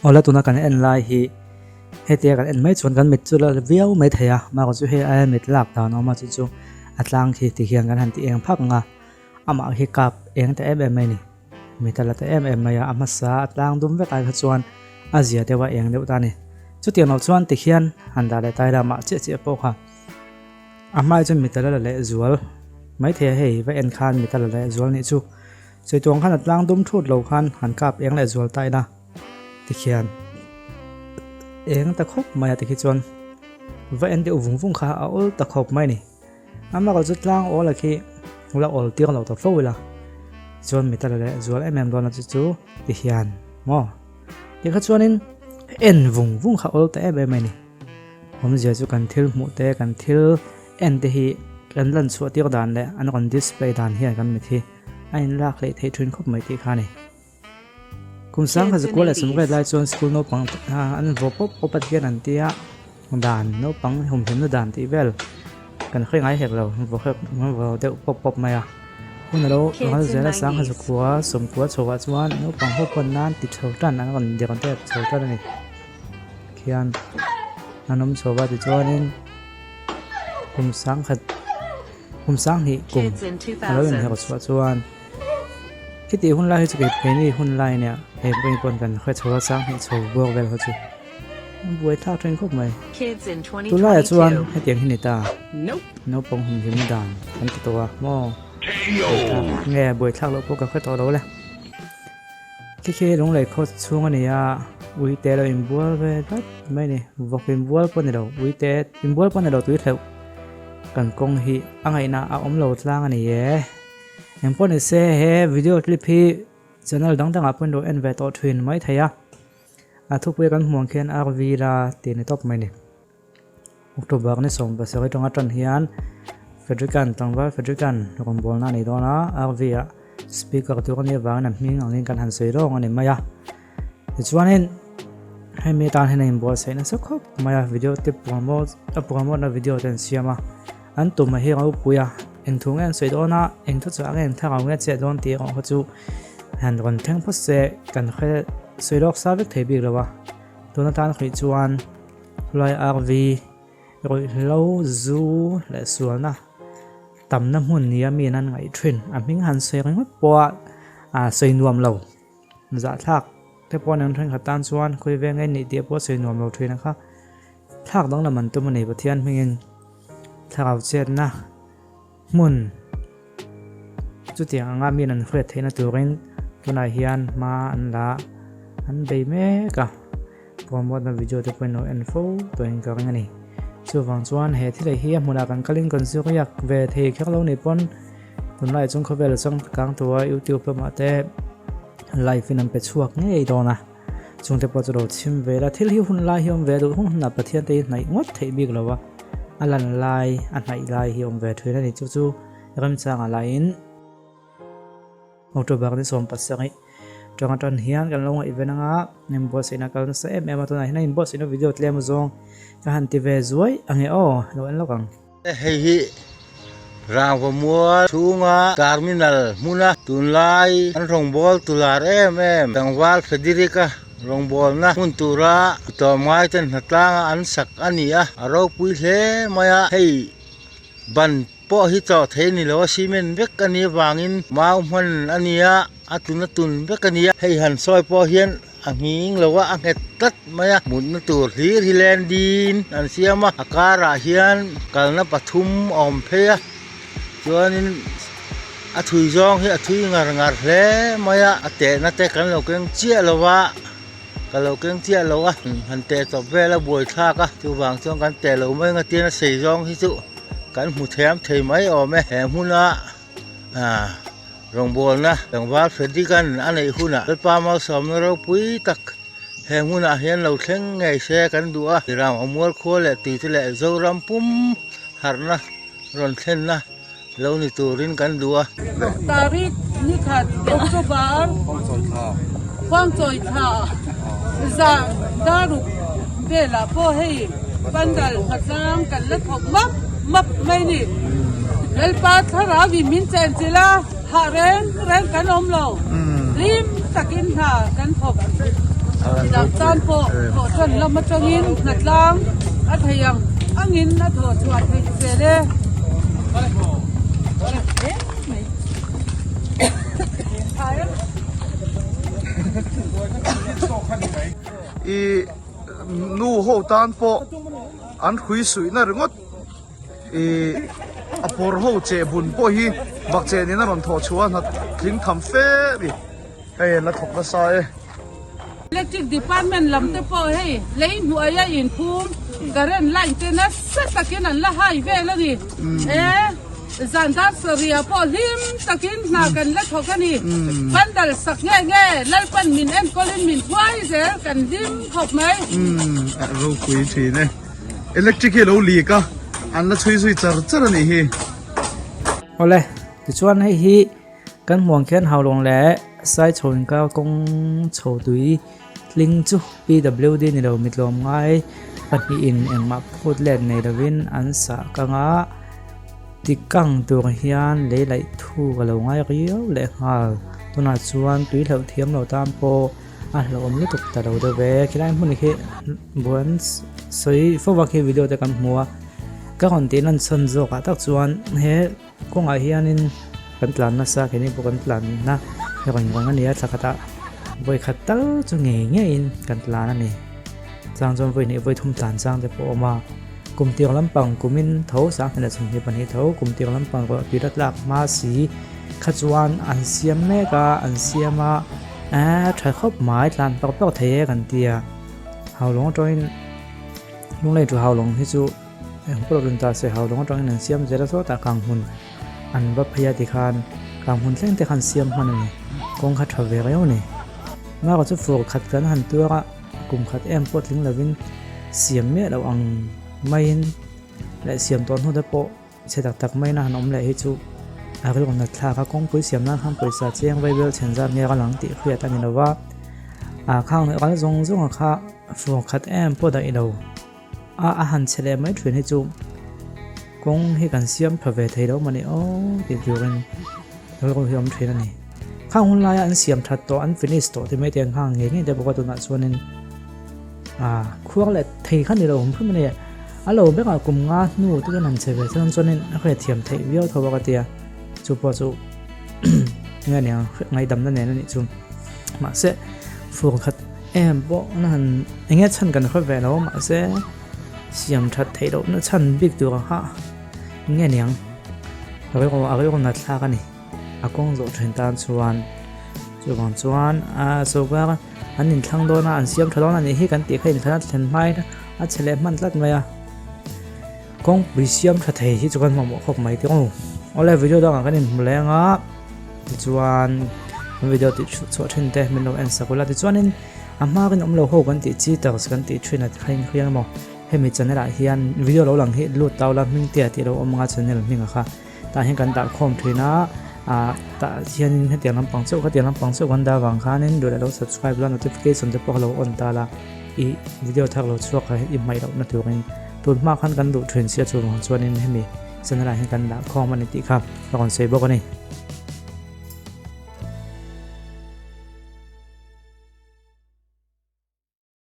Awle tuna kan en lai hi hetia kan en mai chuan kan mit chu la viau mai thei a mahse chu hei aia mit lak dan a awm a chu chu a tlang khi ti hian kan han ti eng phak ang a amah hi kap eng ta em em mai a ni mit a la ta em em mai a a hmasa a tlang dum vek ai kha chuan a zia deuh a eng deuh ta a ni chutiang loh chuan ti hian han dah leh ta ila amah chiah chiah pawh kha. A hmai chuan mit a la la leh zual maithei a hei va en khan mit a la leh zual nih chu sawi tuang khan a tlang dum thut lo khan han kap eng leh zual ta ila tikhian eng ta khawp mai a tikhi chuan va en deuh vung vung kha a awl ta khawp mai a ni amah erawh chu tlang awl a khi la awl tir lo ta fo ila chuan mit a la leh zual em em dawn a chu chu tikhian maw tikha chuanin en vung vung kha awl ta em em mai a ni. Awmzia chu kan thil hmuh te, kan thil en te hi kan lan chhuah tir dan leh an rawn display dan hian kan mit hi a inlak hleih theih thin khawp mai tih kha a ni. Kum sang kha zakua leh sawmriat lai chuan school naupang an vaw pawp pawp a hian an tia dan naupang humhimna dan tih vel kan hre ngai hek lo vaw hrep vaw deuh pawp pawp mai a. Hun a lo ral zel a sang kha zakua sawmkua chhoah chuan naupang ho pawn nan ti chho tan an rawn dir dep chho tan a ni. Khian an awm chho va tichuanin kum sangkhat kum sanghnih kum a lo inherh chhuah chuan khiti hun lai hi chu kei keini hun lai nia hei pawh pawn kan hre chho a sanghnih chho buak vel kha chu a buai thlak thin khawp mai tunlaiah chuan hetiang hi ni ta naupang humhim dan kan ti tawh a maw buai thlak nge buai thlak loh pawh ka hre tawh lo le. Khi khi lunglei khaw chhung a ni a, uite lo inbual ve tlat mai a ni. Vawk inbual pawh a ni lo, uite inbual pawh a ni lo tui hleuh kan kawng hi a ngaihna a awm lo tlang a ni e. Engpawh ni se he video clip hi channel dang dangah pawhin lo en ve tawh thin mai thei a, a thupui a kan hmuh ang khian RV la tih a ni tawp mai a ni. October ni 17 atanga tan hian Frederick-a'n tlangval Frederick-a'n rawngbawlna a nei dawn a, RV ah speaker tur a nih avangin a hming angin kan han sawi lawng a ni mai a. Tichuanin hemi atan hian a inbuatsaih nasa khawp mai a, video te promote a promote na video te an siam a, an tum a hi ropui a, eng thu nge an sawi dawn a, eng thu chah nge an thlarau nge chiah dawn tih erawh kha chu han rawn thleng phawt se kan hre sawi lawk sa vek thei bik lo a, tun atan hrih chuan. Hlai RV ruihhlo zu leh sualna tamna hmun nia mi an ngaih thin. A hming han sawi ringawt pawha ah sawi nuam lo zahthlak te pawh an thenkhat tan chuan khawi veng nge nih tih pawh sawi nuam lo thin a kha. Thlak danglam an tum a ni Pathian hmingin thlarau chetna hmun chutiang anga mi an hriat theihna turin tunah hian hma an la an bei mek a. Promote na video te pawhin lo en fo tawhin ka ring a ni. Chuvang chuan he thil hi a hmunah kan kalin kan zir riak ve thei kher lo ni pawn tunlai chung khawvel changkang tura youtube lamah te live in an pe chhuak ngei dawn a. Chungte pawh chu lo chhim ve la thil hi hun lai hi awm ve duh hun hunah Pathian te hi hnaih ngawt theih bik lo a, a lan lai a hnaih lai hi awm ve thin a ni chu chu remchangah lahin. October ni 17 tang atan hian kan lo ngaih ven anga inbuatsaihna kal nasa em em a tunah hian a inbuatsaihna video tlem zawng ka han ti ve zuai ange aw lo en lawk ang. Hei hi rangva mual chhunga terminal hmuna tunlai an rawngbâwl tular em em tlangval Frederick-a rawngbâwlna hmun tura tawm ngaiten hnatlanga an sak a ni a, a ropui hle mai a, hei ban pawh hi chawh thei a ni lo a cement vek a nih avangin mau hman a ni a a tun a tun vek a ni a hei han sawi pawh hian a nghing lo a a nghet tlat mai a mutna tur hlir hi landin an siam a a karah hian kalna pathum a awm phei a chuanin a thui zawng hi a thui ngar ngar hle mai a a tehna te kan lo keng chiah lo va. Ka lo keng chiah lo a, han teh chawp vel a buai thlak a, chuvang chuan kan teh lo mai ang a tin a sei zawng hi chu kan hmu thiam thei mai awm e. He hmuna ah rawngbawlna tlangval Frederick-a'n a neih hunah Lalpa Malsawmna ropui tak he hmunah hian lo thleng ngei se kan duh a, Ram a mual khua leh tui te leh Zoram pum harhna rawn thlenna lo ni turin kan duh a. Tarik nikhat October Khuangchawi thla zan daruk velah pawh hei pandal hmatlang kan la thawk map map mai ni. Lalpa thlarau in min chenchilh a, hah reng reng kan awm lo. Hlim takin hna kan thawk. dang tan pawh thawhṭan lam aṭangin hnatlang a thei ang angin a thawh chhuah theih zel e. I nu ho tan pawh an hrui suihna ringawt I a pawr ho cheh bun pawh hi bakcheh nen a rawn thawh chhuah a hna tling tham fe a ni hei an la thawk nasa e. Electric department lam te pawh hei lei hnuaia inphum current line te nasa takin an la hai vel a ni e zan dar sarih pawh hlim takin hna kan la thawk a ni pandal sak nge nge Lalpan min enkawlin min thuai zel kan hlim khawp mai. A ropui thin e. Electric hi a lo leak a, an la chhui zui char char a nih hi. Awle, tichuan hei hi kan hmuh ang khian Haulawng leh Saichho inkar kawng chho tui tling chu PWD ni lo mitlawm ngai pahnihin engmah phut let nei lovin an sah kang a, tikang tur hian lei laih thu ka lo ngai riau leh nghal. Tunah chuan tui hlauh thiam lo tan pawh a hlauhawm lutuk ta lo deuh ve, khilai hmun khi buan sawi fo vak hi video te kan hmu a ka rawn tih lan chhan zawk ah tak chuan he kawngah hianin kan tlan nasa keini pawh kan tlan na rawn reng a ni a thla khatah vawi khat tal chu ngei ngeiin kan tlan a ni chang chuan vawi hnih vawi thum tlan chang te pawh a awm a kum tir lampang kumin tho sanghnih leh sawmhnih pahnih tho kum tir lampang ruah tui la tlak hma si kha chuan an siam mek a an siam a. A tha khawp mai tlan pawk pawk thei e kan ti a Haulawng atangin lunglei thu Haulawng hi chu eng pawh rawn ta se Haulawng atangin an siam zel a sawtah kanghmun an va phei a tikhan kanghmun thleng te khan siam hman a ni kawng kha tha ve reuh a ni Mara chu fur khat kan han tuar a kum khat em pawh tling lovin siam miah loh ang maiin leh siam tawh hnu te pawh Chhe tak tak maina han awm leh hi chu a rilru nat thlak a, kawngpui siam nan khan pawisa chiang vaibel chhen zat nge a lang tih hriat a ni lo va, ah khang leh kal zawng zawng a kha fur khat em pawh daih lo a, a han chhe leh mai thin hi chu kawng hi kan siam tha ve thei lo mawni aw tih turin rilru hi a awm thin a ni. Khang hun laia an siam that tawh an finish tawh ti mai te ang khang ngei ngei te bawk a tunah chuanin. Ah khuar leh thei kha ni lo awm hrim a ni. A lo bekah kum nga hnu te chuan han che ve chuan chuanin a hrethiam theih viau tho a ka ti a. Chu pawh chu enge ni ang ngaihdamna nen a nih chu. Mahse fur khat em pawh na han enge chhan kan hre ve lo mahse siam that theih lohna chhan bik tur ang kha enge ni ang a rilru nat thlak a ni. A kawng zawh thin tan chuan chuvang chuan a sawrkar an inthlang dawn a an siam tha dawn a nih hi kan tih kha inthlan a thlen hmain a chhe leh hman tlat mai a kawngpui siam tha thei hi chu kan mamawh khawp mai tih aw awle video dangah kan inhmu leng a tichuan video tih chhuah thin te min lo en sak ula tichuanin a hma kan awm lo ho kan tih cheaters kan tih thin a kha in hriang emaw hemi channel ah hian video lo lang hi lut tau la hming te ah tih lo awm anga channel hming a kha. Tah hian kan dah khawm thin a, ah tah hianin hetiang lampang chauh khatiang lampang chauh kan dah avang khanin duh leh lo subscribe la notification te pawh kha lo on ta la ih video thar lo chhuak kha i hmaih lohna turin tun hma khan kan duh thin sia chuvang chuanin hemi channel ah hian kan dah khawm a ni tih kha ka rawn sawi bawk a ni.